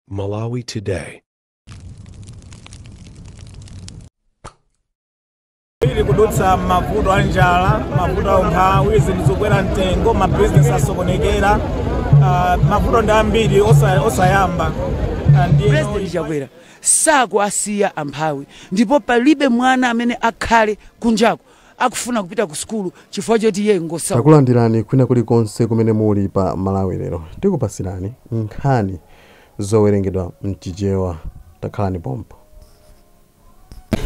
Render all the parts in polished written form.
Malawi Today. Ili kudutsa mavuto a njala, mavuto a umphawi, zinthu zikukwera mtengo, mabizinesi asokonekera, mavuto ndi ambiri osayamba. President Chakwera sakuasiya amphawi, ndipo palibe mwana amene akhale kunjako akufuna kupita ku sukulu chifukwa choti iye ngosauka. Takulandirani kwina kulikonse kumene muli pa Malawi Lero. Tikupasirani nkhani zowerengedwa mchichewa. Takhalani pompo.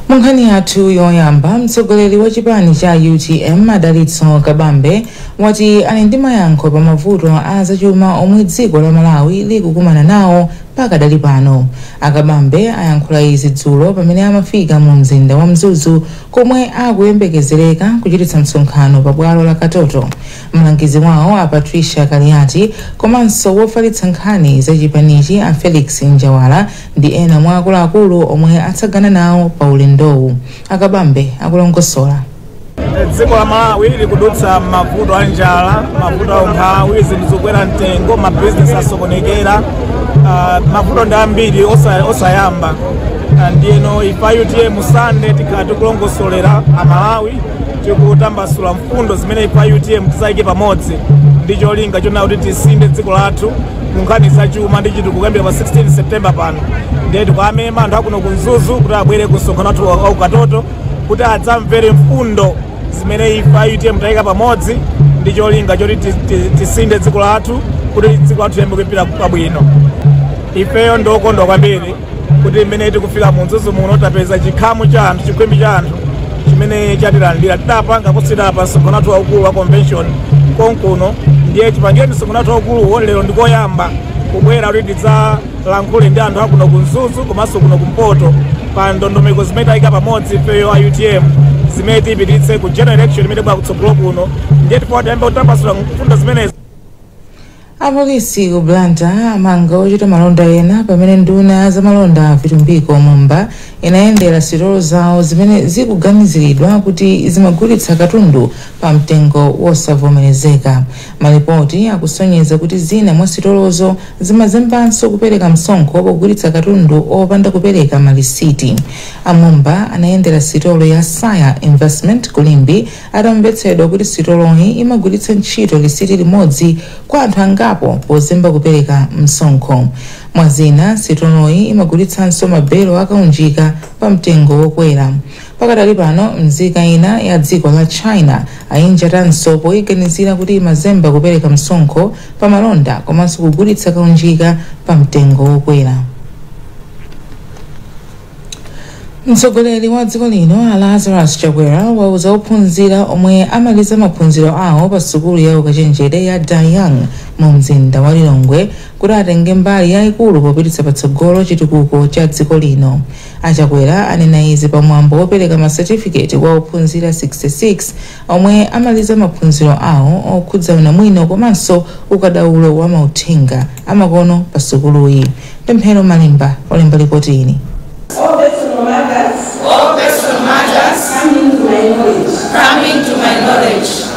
Munkhani yathu yoyamba, mtsogoleri wa chipani cha UTM Adalitso Kabambe wati ali ndi mayankho pa mavuto a zachuma omwe dziko la Malawi likukumana nawo pakadali pano. Akabambe ayankhula izi dzulo pamene amafika mu mzinda wa Mzuzu komwe akuyembekezereka kuchititsa msonkhano pa bwalo la Katoto. Mlangizi wawo a Patricia Kaliati komanso wofalitsa nkhani za chipanichi a Felix Njawala ndi ena mwa akuluakulu omwe atsagana nawo pa ulendowu. Akabambe akulongosola. Dziko la Malawi likudutsa mavuto a njala, mavuto a umphawi, zinthu zikukwera mtengo, mabizinesi asokonekera, mavuto ndi ambiri osayamba. Ndiyeno ife a UTM Sunday tikhala tikulongosolera Amalawi, tikutambasula mfundo zimene ife a UTM tizayike pamodzi ndi cholinga chonena kuti tisinthe dziko lathu mu nkhani zachuma ndi chitukuko kuyambira pa 16 September pano. Ndiye tikuamema anthu akuno ku Mzuzu kuti abwere ku msonkhano wathu wa Katoto kuti adzamvere mfundo zimene ife a UTM tayika pamodzi ndi cholinga choti tisinthe dziko lathu kuti dziko lathu liyambe kuyipira pabwino. Ifeyo ndokondwa kwambiri kuti mmene tikufika mu Mzuzu muno tapeza chikhamu cha anthu, chikhwimbi cha anthu chimene chatilandira. Tidapanga posachedwapa msonkhano wathu waukulu wa convention konkuno, ndiye chipangire msonkhano wathu waukuluwo lero ndikoyamba kubwera kuti tidzalankhule ndi anthu akuno ku Mzuzu komanso kuno kumpoto pa ndondomeko zimene tayika pamodzi ifeyo a UTM zimene tiyipititse ku general election imene ibwera kutsogolo kuno. Ndiye tifuna tiyambe kutambasula mfundo zimenezi. Apolisi ku Blantyre amanga ochita malonda ena pamene nduna ya zamalonda Vitumbiko Mumba inayendera sitolo zawo zimene zikuganiziridwa kuti zimagulitsa katundu pa mtengo wosavomerezeka. Malipoti akusonyeza kuti zina mwa sitolozo zimazembanso kupereka msonkho pogulitsa katundu opanda kupereka malisiti. Amumba anayendera sitolo ya Saya Investment ku Limbe atamvetsedwa kuti sitoloyi imagwiritsa ntchito lisiti limodzi kwa anthu angapo pozemba kupereka msonkho. Mwazina, sitoloyi imagulitsanso mabelo akaunjika pa mtengo wokwera. Pakadali pano, mzika ina ya dziko la China ayinjatanso poyiganizira kuti imazemba kupereka msonkho pa malonda komanso kugulitsa kaunjika pa mtengo wokwera. Mtsogoleri wa dziko lino Lazarus Chakwera wauza ophunzira omwe amaliza maphunziro awo pa sukulu ya ukachenjede ya Dayang mu mzinda wa Lilongwe kuti atenge mbali yayikulu popititsa patsogolo chitukuko cha dziko lino. Achakwera anena izi pamwambo wopereka masetifiketi kwa ophunzira 66 omwe amaliza maphunziro awo okhudza unamwino komanso ukadaulo wa mauthenga amakono pa sukuluyi. Pemphero Malimba olemba ripoti ili.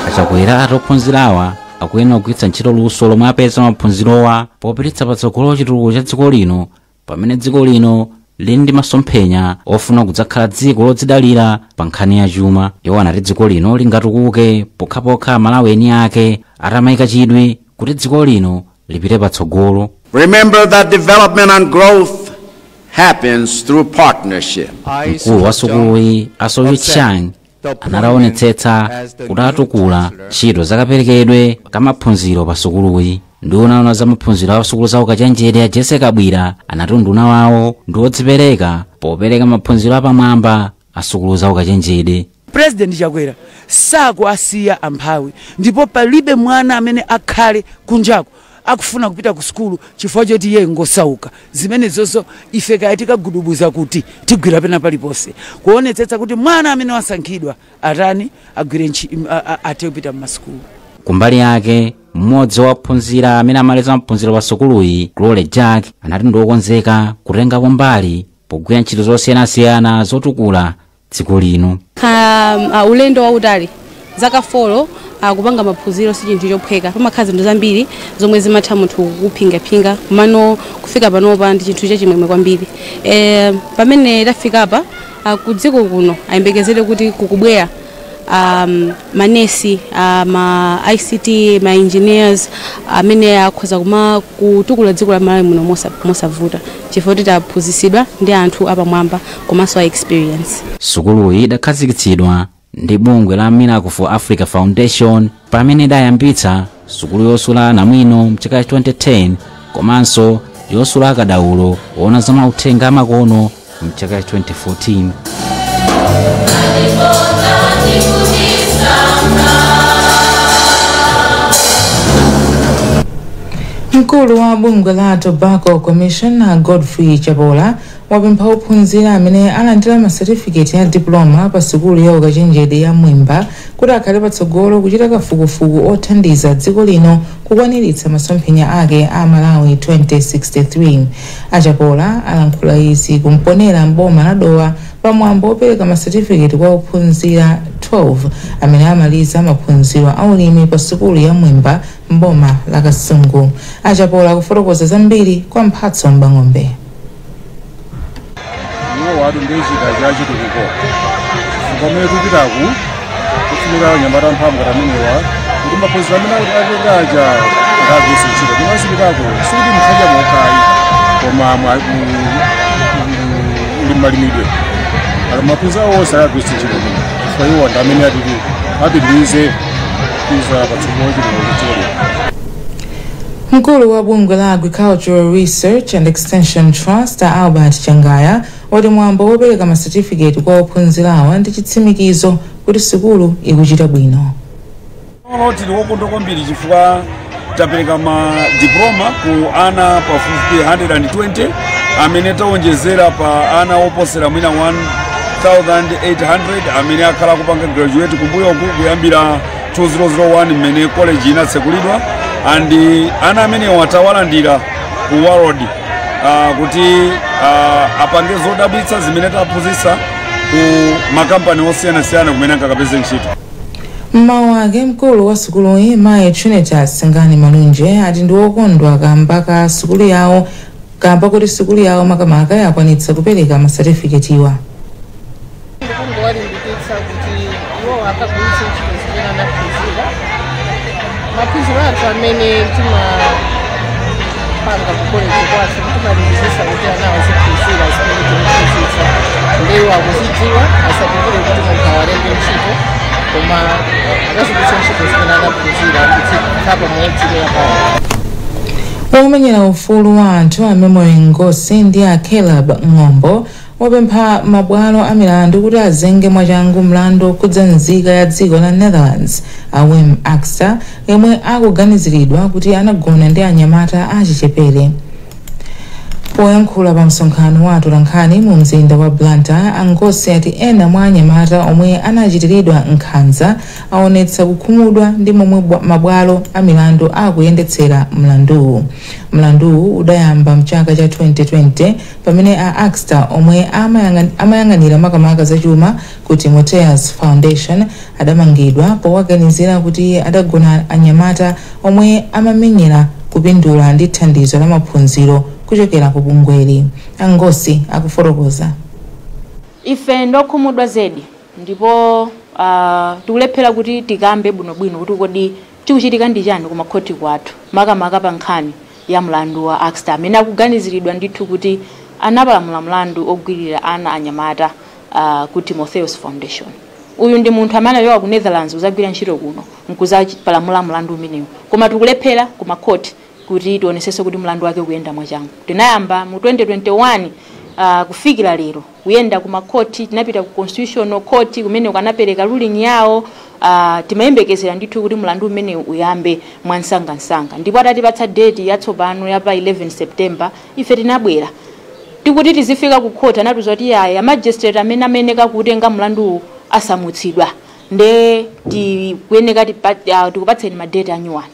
Achakwera ati ophunzirawa akuyenera kugwiritsa ntchito luso lomwe apeza maphunzirowa popititsa patsogolo chitukuko cha dziko lino pamene dziko lino lili ndi masomphenya ofuna kudzakhala dziko lodzidalira pa nkhani ya chuma. Iwo anati dziko lino lingatukuke pokhapokha Malawi eni ake atamayika chidwi kuti dziko lino lipite patsogolo. Remember that development and growth happens through partnership. Mkulu wa sukuluyi Asoyu Chang analaonetsetsa kuti atukula ntchito zakaperekedwe kamaphunziro pa sukuluyi. Nduna za maphunziro a sukulu za ukachenjede ya Jesse Kabwira anati nduna wawo ndi wodzipereka popereka maphunziro apamwamba a sukulu za ukachenjede. President Chakwera sakuasiya amphawi, ndipo palibe mwana amene akhale kunjako akufuna kupita ku sukulu chifukwa choti iye ngosauka. Zimene zonso ife kaya tikagudubuza kuti tigwira pena paliponse kuonetsetsa kuti mwana amene wasankhidwa atani agwire athe kupita mmasukulu. Kumbali yake mmodzi wa ophunzira amene amaliza maphunziro pa sukuluyi Glory Jack anati ndi wokonzeka kutengapo mbali pogwira ntchito zosiyanasiyana zotukula dziko lino. Ulendo wautali Zaka 4 akupanga maphunziro si chinthu chophweka. Pamakhala zinthu zambiri zomwe zimatha munthu kuphingaphinga, komano kufika panopa ndi chinthu chachimwemwe kwambiri. Pamene tafika apa, ku dziko kuno ayembekezere kuti kukubwera manesi, ma ICT, ma engineers amene akhoza kuma kutukula dziko la Malawi muno mosavuta, chifukwa kuti taphunzitsidwa ndi anthu apamwamba komanso a experience. Sukuluyi idakhazikitsidwa ndi bungwe la Miracle for Africa Foundation pamene idayambitsa sukulu yosula namwino mchaka cha 2010 komanso yosula akadaulo woona za mauthenga amakono mchaka cha 2014. Mkulu wa bungwe la Tobacco Commission na Godfrey Chapola wapempha ophunzira amene alandira masetifiketi ya diploma pa sukulu ya ukachenjede ya Mwimba kuti akhale patsogolo kuchita kafukufuku othandiza dziko lino kukwaniritsa masomphenya ake a Malawi 2063. Achapola alankhula izi kumponera mboma la Dowa pamwambo opereka masetifiketi kwa ophunzira 12 amene amaliza maphunziro aulimi pa sukulu ya Mwimba mboma la Kasungu. Achapola kufotokoza zambiri kwa Mphatso Mbang'ombe. Iwo watu ndechika chachitukuko pamene kupitaku kufunika anyamata mphamvu katamenewa kuti maphunziro amene atengaja akagwiritse ntchito. Kumasipitako sikuti mukhaja mokayi, koma malimidwe maphunziro awo onse akagwiritse ntchito kuno, chifukwa iwo ndi amene apitirize kuza patsogolo chitukuko dziko. Mkulu wa bungwe la Agricultural Research and Extension Trust Albert Changaya wati mwambo wopereka masetifiketi kwa ophunzirawa ndi chitsimikizo kuti sukulu ikuchita bwino. Tili wokondwa kwambiri chifukwa tapereka ma diploma ku ana pafupifupi 120 amene taonjezera pa ana oposera mwina 1800 amene akhala kupanga graduate kumbuyoku kuyambira 2001 mmene college inatsekulidwa, and ana amene watawalandira ku world kuti apange zodabwitsa zimene taphunzitsa ku makampani osiyanasiyana kumene ankakapeze ntchito. Mmawu ake, mkulu wa sukuluyi Mayi Trinitas Sengani Malunje ati ndi wokondwa kamba kuti sukulu yawo makamaka yakwanitsa kupereka masetifiketiwa. Ndikungowalimbikitsa kuti iwo akagwiritse ntchito zimene anaphunzira. Maphunziro athu amene timapanga ku college kwathu timalimbikitsa kuti ana aziphunzira zimene tikuphunzitsa, ndiwo akuzidziwa, asatengere kuti munthu awalembe ntchito, koma akazigwiritse ntchito zimene anaphunzira kudzikhala moyedzimira pawo. Womenyera ufulu wa anthu a Memory Ngosi ndi a Caleb Ng'ombo wapempha mabwalo a milandu kuti azenge mwachangu mlandu okhudza nzika ya dziko la Netherlands a Wim Akster, yemwe akuganiziridwa kuti anagona ndi anyamata achichepere. Poyankhula pa msonkhano wa atolankhani mu mzinda wa Blantyre, Angosi ati ena mwa anyamata omwe anachitiridwa nkhanza aonetsa kukhumudwa ndi momwe mabwalo a milandu akuyendetsera mlanduwu. Mlanduwu udayamba mchaka cha 2020 pamene a Akster omwe amayang'anira makamaka zachuma ku Timoteus Foundation adamangidwa powaganizira kuti adagona anyamata omwe amamenyera kupindula ndi thandizo la maphunziro kuchokera ku bungweli. Angosi akufotokoza. Ife ndokhumudwa zedi ndipo tikulephera kuti tikambe bwinobwino kuti kodi chikuchitika ndi chani kumakhoti kwathu, makamaka pa nkhani ya mlandu wa Akster amene akuganiziridwa ndithu kuti anapalamula mlandu ogwirira ana anyamata ku Timotheus Foundation. Uyu ndi munthu amene anachoka ku Netherlands kuzagwira ntchito kuno nkuzapalamula mlandu umenewu, koma tikulephera kumakhoti kuti tionesese kuti mlandu wake kuyenda mwachangu. Tinayamba mu 2021 kufikira lero kuyenda kumakhoti, tinapita ku Constitutional Court kumene kanapereka ruling yawo. Timayembekezera ndithu kuti mlandu umenewu uyambe mwansangansanga, ndipo atatipatsa date yatsopano ya pa 11 September ife tinabwera tikuti tizifika ku court, anatiuza kuti yaya magistrate amene ameneka kutenga mlanduwu asamutsidwa, nde tikuyeneka tikupatseni madate anyuwani.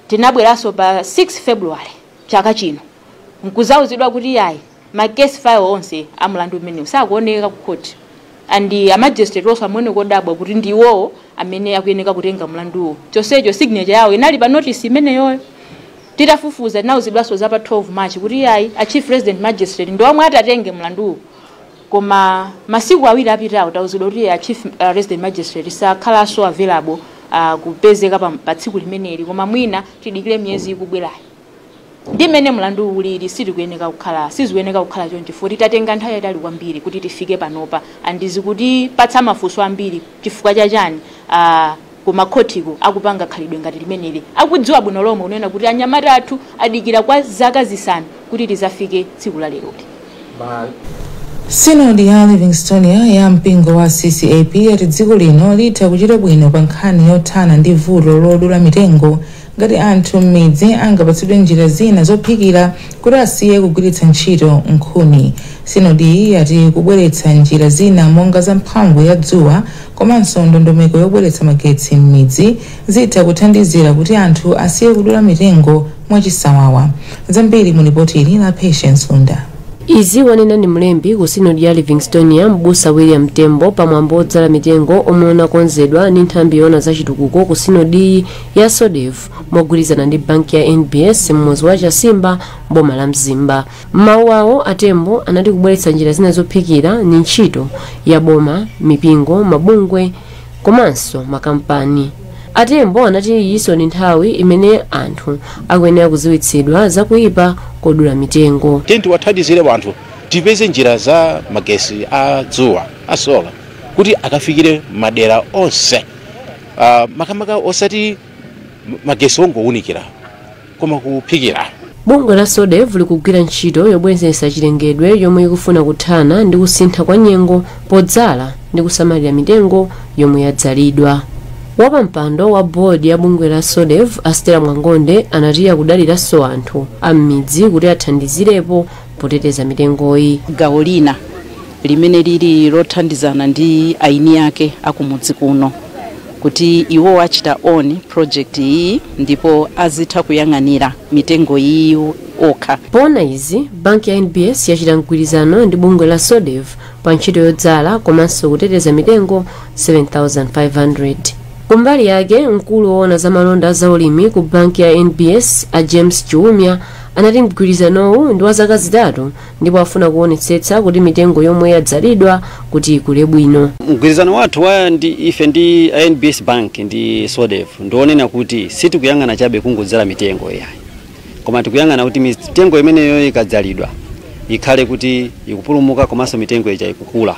Tinabweranso pa 6 February chaka chino nkuzauzidwa kuti yayi ma case file onse a mlandu umenewu sakuoneka ku court. And a magistrate also amene kodabwa kuti ndiwowo amene akuyeneka kutenga mlanduwo, chonsecho signature yawo inali pa notice imeneyoyo. Titafufuza, tinawuzidwanso za pa 12 March kuti yayi, a chief resident magistrate ndi omwe atatenge mlanduwo, koma masiku 2 apitawo tawuzidwa kuti a chief resident magistrate sakhalanso available kupezeka pa tsiku limeneli, koma mwina tidikire miyezi ikubwerayi. Ndi mmene mlandu ulili, sitikuyeneka kukhala, sizikuyeneka kukhala choncho, futi tatenga nthawi yayitali kwambiri kuti tifike panopa, and zikutipatsa mafunso ambiri: chifukwa chachani kumakhotiko akupanga khalidwe ngati limeneli, akudziwa bwino lomwe kunena kuti anyamata athu adikira kwa zaka 5 kuti tizafike tsiku la leroli? Sinodi ya Livingstonia ya mpingo wa CCAP yati dziko lino litha kuchita bwino pa nkhani yothana ndi vuto lodula mitengo ngati anthu m'midzi angapatsidwe njira zina zophikira kuti asiye kugwiritsa ntchito nkhuni. Sinodi yati kubweretsa njira zina monga za mphamvu ya dzuwa komanso ndondomeko yobweretsa magetsi m'midzi zitha kuthandizira kuti anthu asiye kudula mitengo mwachisawawa. Zambiri mu ripoti ili la Patience Lunda. Izi wanena ndi mlembi ku sinodi ya Livingstonia, Mbusa William Tembo, pamwambo wodzala mitengo omwe unakonzedwa ndi nthambi yoona za chitukuko ku sinodi ya SODEV mogwirizana ndi banki ya NBS m'mudzi wa Chasimba, boma la Mzimba. M'mawu awo, aTembo anati kubweretsa njira zina zophikira ni ntchito ya boma, mipingo, mabungwe komanso makampani. Atembo anati iyinso ndi nthawi imene anthu akuyenera kudziwitsidwa zakuyipa kodula mitengo. Tiye tiwathandizire wanthu, tipeze njira za magesi a dzuwa, a solar, kuti akafikire madera onse, makamaka osati magesi ongowunikira koma kuphikira. Bungwe la SODEV likugwira ntchito yobwezeretsa chilengedwe yomwe ikufuna kuthana ndi kusintha kwa nyengo podzala ndi kusamalira mitengo yomwe yadzalidwa. Wapampando wa bodi ya bungwe la SODEV, Astera Mwangonde, anati akudaliranso anthu a m'midzi kuti athandizirepo poteteza mitengoyi. Gawo lina limene lili lothandizana ndi aini ake akumudzi kuno kuti iwo achita own project iyi ndipo azitha kuyang'anira mitengo iyi okha. Poona izi, banki ya NBS yachita mgwirizano ndi bungwe la SODEV pa ntchito yodzala komanso kuteteza mitengo 7500. Kumbali yake, mkulu woona za malonda za ulimi ku banki ya NBS, a James Chiumia, anati mgwirizanowu ndi wa zaka 3 ndipo afuna kuonetsetsa kuti mitengo yomwe yadzalidwa kuti ikule bwino. Mgwirizano wathu wa ndi ife ndi NBS Bank ndi SODEV ndionena kuti sitikuyang'ana chabe kungodzala mitengo yayi, koma tikuyang'ana kuti mitengo imeneyo ikadzalidwa ikhale kuti ikupulumuka komanso mitengo ija ikukula,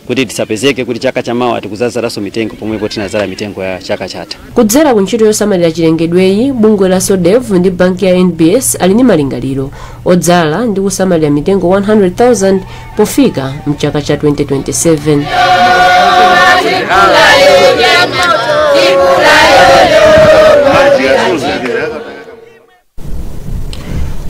kuti tisapezeke kuti chaka chamawa tikuzazalaso mitengo pomwepo tinazala mitengo ya chaka chatha. Kudzera ku ntchito yosamalira chilengedweyi, bungwe la SODEV ndi banki ya NBS ali ndi malingaliro odzala ndi kusamalira mitengo 100,000 pofika mchaka cha 2027.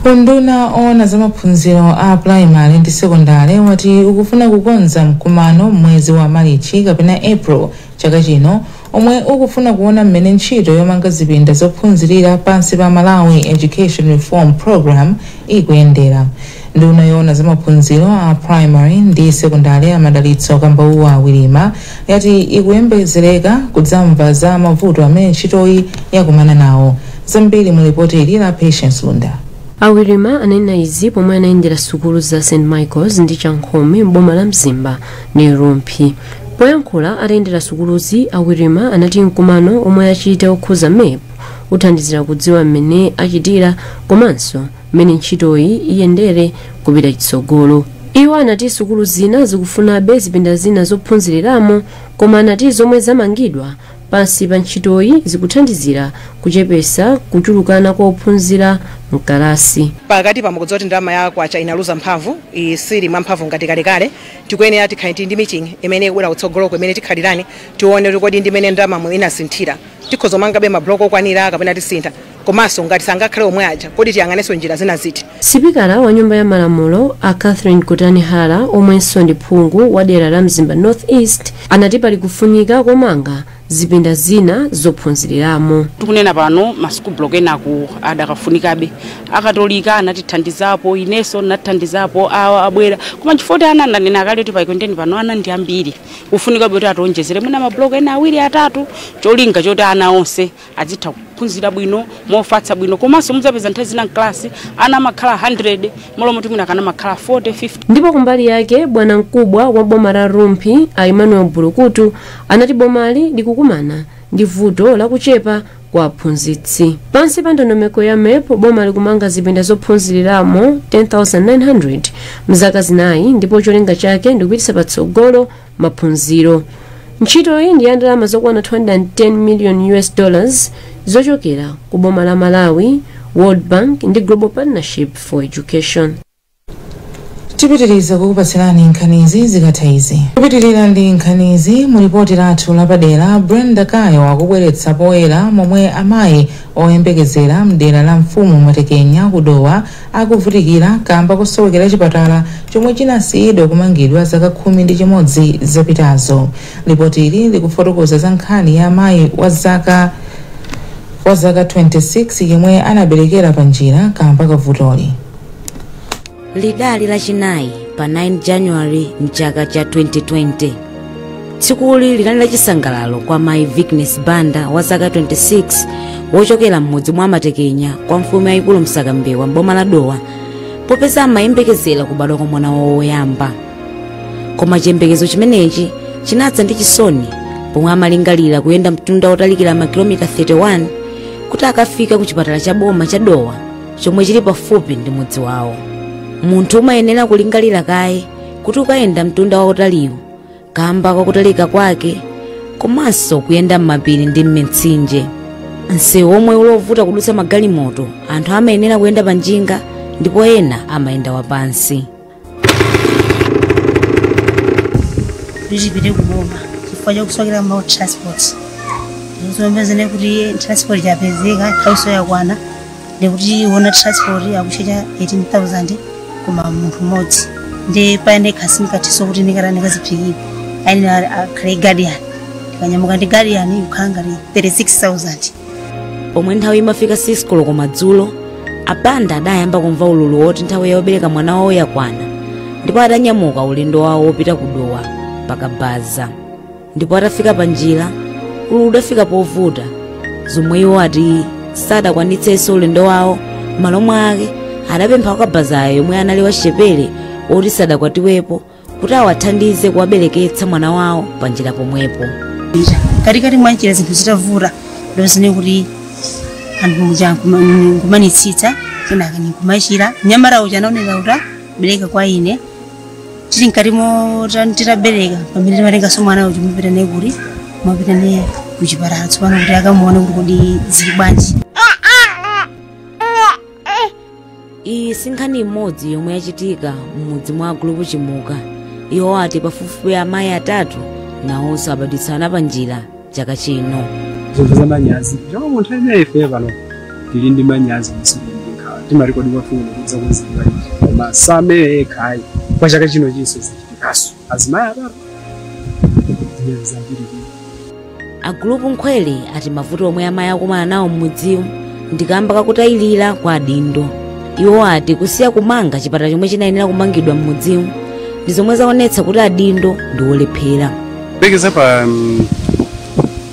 Unduna owona za maphunziro a primary ndi sekondari wati ukufuna kukonza mkumano mwezi wa Marichi kapena April chaka chino omwe ukufuna kuona mmene ntchito yomanga zipinda zophunzirira pansi pa Malawi Education Reform Program ikuyendera. Nduna yoona za maphunziro a primary ndi sekondari a Madalitso Kambauwa Wirima yati ikuyembekezereka kudzamva za mavuto amene ntchitoyi yakumana nawo. Zambiri mu ripoti ili la Patience Lunda. Awirima anena izi pomwe anayendera sukulu za St Michaels ndi Chankhome m'boma la Mzimba ndi Rumphi. Poyankhula atayendera sukuluzi, Awirima anati mkumano omwe achita okhuza MEP uthandizira kudziwa mmene achitira komanso mmene ntchitoyi iyendere kupita chitsogolo. Iwo anati sukulu zina zikufunabe zipinda zina zophunziriramo, koma anati zomwe zamangidwa pansi pa ntchitoyi zikuthandizira kuchepesa kuchulukana kwa ophunzira mkalasi. Pakati pamukudziwa kuti ndalama ya kwacha inaluza mphamvu, isili mwa mphamvu ngati kalekale. Tikuyenera tikhale ndi meeting imene ikubwera kutsogoloko imene tikhalirani tione kuti kodi ndimene ndalama inasinthira, tikhoza mangabe mabloko okwanira kapena tisintha, komanso ngati sangakhale omwe aja kodi tiyang'anenso njira zina ziti. Sipikala wa nyumba ya malamulo a Catherine Kutani Hara, omwenso ndi phungu wa dera la Mzimba North East, anati pali kufunika komanga Zipinda zina zophunziriramo. Tikunena pano ma school block enaku adakafunikabe. Akatolika anatithandizapo, ineso natithandizapo, awa abwera, koma chifukwa ana ananena kale kuti paikondeni pano ana ndi ambiri, kufunikabe kuti ationjezere mwina ma block ena awiri atatu, cholinga choti ana onse azitha kuphunzira bwino mofatsa bwino. Komanso mudzapeza nthawi zina mklasi ana amakhala 100 molomo timwina kana amakhala 40 50. Ndipo kumbali yake bwana mkubwa wa boma la Rumphi a Emmanuel Bulukutu anati bomali likukumana ndi vuto lakuchepa kwa aphunzitsi. Pansi pa ndondomeko ya MEP, boma likumanga zipinda zophunziriramo 10,900 mzaka 4, ndipo cholinga chake ndikupititsa patsogolo maphunziro. Ntchito iyi ndi ya ndalama zokwana 210 million US dollars zochokera ku boma la Malawi, World Bank ndi Global Partnership for Education. Tipitiriza kukupatsirani nkhanizi zikatha izi. Kupitirira ndi nkhanizi mu ripoti lathu lapadera, Brenda Kayo akubweretsa poyera momwe amayi oyembekezera mdera la mfumu Matekenya kudowa akuvutikira kamba kusowekera chipatala chomwe chinasiyidwa kumangidwa zaka 11 zapitazo. Ripoti ili likufotokoza za nkhani ya amayi wa zaka 26 yemwe anaberekera pa njira kamba kavutoli. Lidali lachinayi pa 9 January mchaka cha 2020. Tsikuli linali lachisangalalo kwa mayi Vignes Banda wa zaka 26 wochokera mmudzi mwa Matekenya kwa mfumu yayikulu Msakambewa mboma la Dowa, popeza amayembekezera kubadwa kwa mwana wawo woyamba. Koma chiyembekezo chimenechi chinadza ndi chisoni pomwe amalingalira kuyenda mtunda wotalikira makilomita 31 kuti akafika ku chipatala cha boma cha Dowa chomwe chili pafupi ndi mudzi wawo. Munthu umayenera kulingalira kaye kuti ukayenda mtunda wautaliwo kamba kwakutalika kwake, komanso kuyenda m'mapiri ndi m'mitsinje. Msewu omwe ulovuta kudutsa magalimoto, anthu amayenera kuyenda pa njinga ndipo ena amayenda wapansi. Ndipite kuboma chifukwa chakusokera ma transport, zombezene kuti transport yapezeka nthawi yakwana, ndikuti wona transport yakuchecha 18,000 koma munthu mmodzi ndi paene khasi nikathiso kuti nikata nikaziphikire aine akhale guardian, ndikanyamuka ndi guardian ikukhala ngati 36,000. Pomwe nthawi imafika 6 koloko madzulo, abanda adayamba kumva ululu woti nthawi yobereka mwana wawo yakwana, ndipo adanyamuka ulendo wawo wopita ku Dowa pakabaza. Ndipo atafika pa njira, ululu udafika povuta, zomwe iwo ati sadakwanitsenso ulendo wawo. M'malo mwake adapempha wakabazayo yomwe anali wachichepere woti sadakwatiwepo kuti awathandize kuwabereketsa mwana wawo pa njira pomwepo. Katikati mwa njira zinthu zitavuta, ndozine kuti anthu muja nkumanitsitsa kenaka ninkumachira mnyamata uja anaoneka kuti bereka kwa ine tili mkatimo titabereka, pamene timatenganso mwana uja mupita naye kuti mapita naye kuchipatala tsopano kuti akamuone kuti kodi zili bwanji. Iyi si nkhani imodzi yomwe yachitika m'mudzi mwa gulupu Chimuka. Iwo ati pafupifupi amayi atatu nawonso abadwitsana pa njira chaka chino. Zinthu za manyazi chomwe munthu amene ife pano tili ndi manyazi msulimbikha timarekodi kwathu kudza kuziwa, koma samene yekhayi kwa chaka chino chinso zichitikaso azimayi atatu zimene zambiri. Agulupu Nkhwele ati mavuto omwe amayi akumana nawo m'mudzimu ndikamba kakutayilira kwa adindo. Iwo ati kusiya kumanga chipatala chomwe chinayenera kumangidwa m'mudzimu ndi zomwe zaonetsa kuti adindo ndi wolephera. Kupekeza pa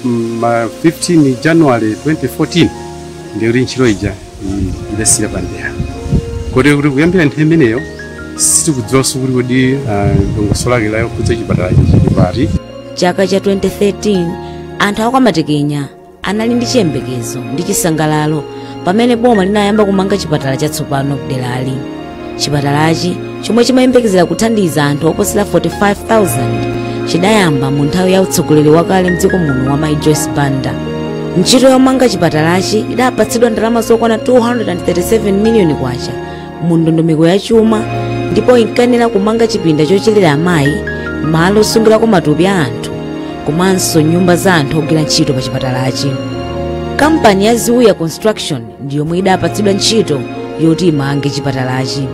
15 January 2014 ndi ntchito ija idasira pandera, kodi kuti kuyambira nthawi imeneyo sitikudziwanso kuti kodi dongosolo lake layokhudza chipatala chili pati. Chaka cha 2013 anthu akwamatekenya anali ndi chiyembekezo ndi chisangalalo pamene boma linayamba kumanga chipatala chatsopano kuderali. Chipatalachi chomwe chimayembekezera kuthandiza anthu oposera 45,000 chidayamba mu nthawi ya utsogoleri wakale mdziko muno wa Mai Joyce Banda. Ntchito yomanga chipatalachi idapatsidwa ndalama zokwana 237 miliyoni kwacha mu ndondomeko ya chuma, ndipo inkanena kumanga chipinda chochilera amayi, malo osungirako matupi a anthu, komanso nyumba za anthu ogwira ntchito pa chipatalachi. Kampani ya Ziwuya Construction ndi yomwe idapatsidwa ntchito yoti imange chipatalachi.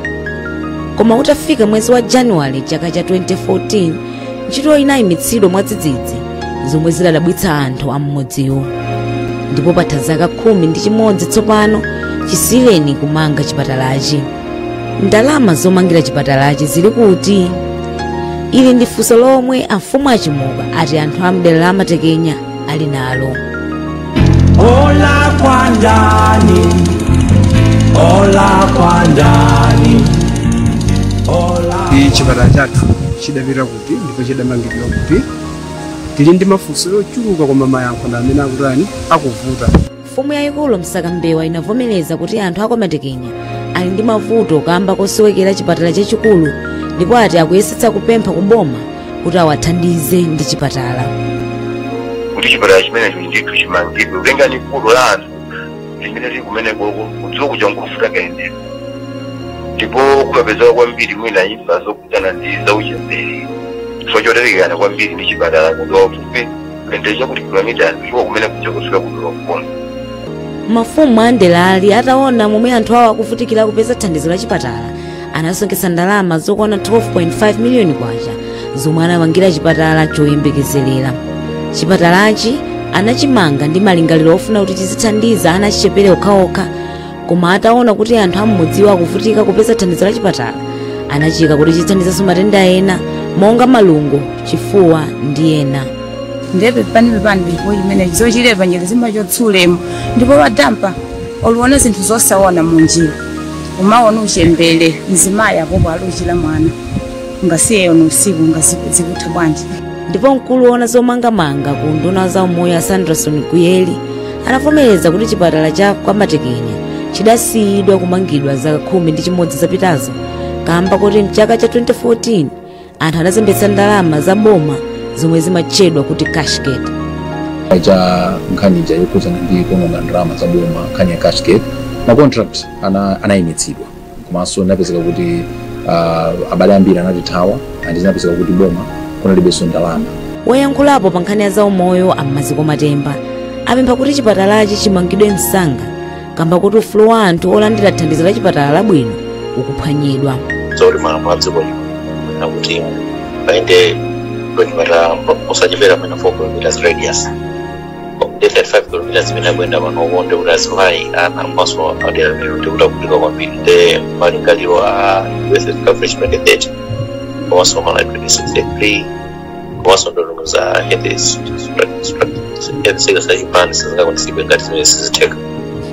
Koma utafika mwezi wa Januwale chaka cha 2014, ntchito inayimitsidwa mwadzidzidzi, Zomwe zidadabwitsa anthu am'mudziwo. Ndipo patha zaka 11 tsopano chisiyireni kumanga chipatalachi. Ndalama zomangira chipatalachi zili kuti? Ili ndi funso lomwe amfumu achimuka ati anthu amdera la Matekenya ali nalo. Ola kwa ndani, ola kwa ndani, ola. Chipatala chathu chidapita kuti ndipo chidamangidwa kuti? Tili ndi mafunso yochuluka, koma mayankho amene akutani akuvuta. Mfumu yayikulu Msakambewa inavomereza kuti anthu a kwa Matekenya ali ndi mavuto kamba kosowekera chipatala chachikulu, ndipo ati akuyesetsa kupempha kuboma kuti awathandize ndi chipatala. Kuti chipatala chimenecho ndithu chimangidwe, kutengani vuto la anthu limene lili kumenekoko, kudziwa kuja nkovuta kayendedwe, ndipo kumapezeka kwambiri mwina imfa zokhudzana ndi zauchembere chifukwa choterekana kwambiri ndi chipatala, kuti wafupi kuyendera chakuti kilomita kuchoka kumene kuja kufika kuno. Mafumu a ndelali ataona momwe anthu awo akuvutikira kupeza thandizo la chipatala, anasonkhetsa ndalama zokwana 12.5 miliyoni kwacha zomwe anamangira chipatala choyembekezerera. Chipatalachi anachimanga ndi malingaliro ofuna kuti chizithandiza ana achichepere okhaokha, koma ataona kuti anthu am'mudziwo akuvutika kupeza thandizo la chipatala, anachika kuti chithandizanso matenda ena monga malungo, chifuwa ndi ena. Ndiye pepani, pepani, ndipo chimene zochilepa njira zimachotsulemo, ndipo wadampa oluona zinthu zosaona munjira, umaona uchembere mzimayi apopo aluchira mwana ngasiye ono usiku ngazikutha bwanji. Ndipo mkulu woona zomangamanga ku nduna za umoyo Sanderson Kuyeli anavomereza kuti chipatala cha kwaMatekenya chidasiyidwa kumangidwa zaka 11 zapitazo kamba kuti mchaka cha 2014 anthu anazembetsa ndalama za boma zomwe zimatchedwa kuti cashgate. Cha nkhani ija yokhudzana ndi kuononga ndalama za boma, nkhani ya cashgate, ma contract anayimitsidwa, komanso inapezeka kuti abale ambiri anatithawa, and zinapezeka kuti boma kunalibenso ndalama. Woyankhulapo pa nkhani ya zaumoyo am'maziko Matemba apempha kuti chipatalachi chimangidwe msanga kamba kuti ufulu wa anthu olandira thandizo la chipatala labwino ukuphwanyidwa. Zoti malamulo a dziko lino nakuti paende chipatala usachepera mwina 4 kilometers radius, ndi 35 kilometers imene akuyenda pano, ndi kuti azimayi ana komanso adera limene ndi kuti akuvutika kwambiri. Ndi malingaliro a health coverage 2030 komanso Malawi 2063 komanso ndondomeko za health sector zachipani sizingakwanitsidwe ngati zimene sizitheka.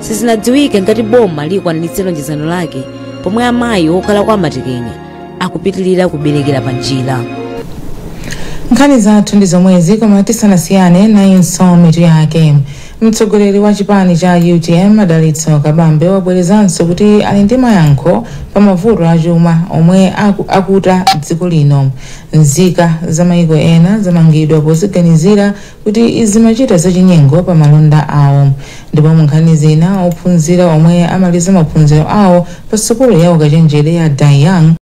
Sizinadziwike ngati boma likwaniritse lonjezano lake pomwe amayi okhala kwa Matekenya akupitilira kuberekera pa njira. Nkhani zathu ndi zomwezi, koma tisanasiyane nayinso mitu yake. Mtsogoleri wa chipani cha UTM Adalitso Kabambe wabwerezanso kuti ali ndi mayankho pa mavuto achuma omwe akuta dziko lino. Nzika za mayiko ena zamangidwa poziganizira kuti zimachita zachinyengo pa malonda awo. Ndipo mu nkhani zina, ophunzira omwe amaliza maphunziro awo pa sukulu ya ukachenjede ya Dayang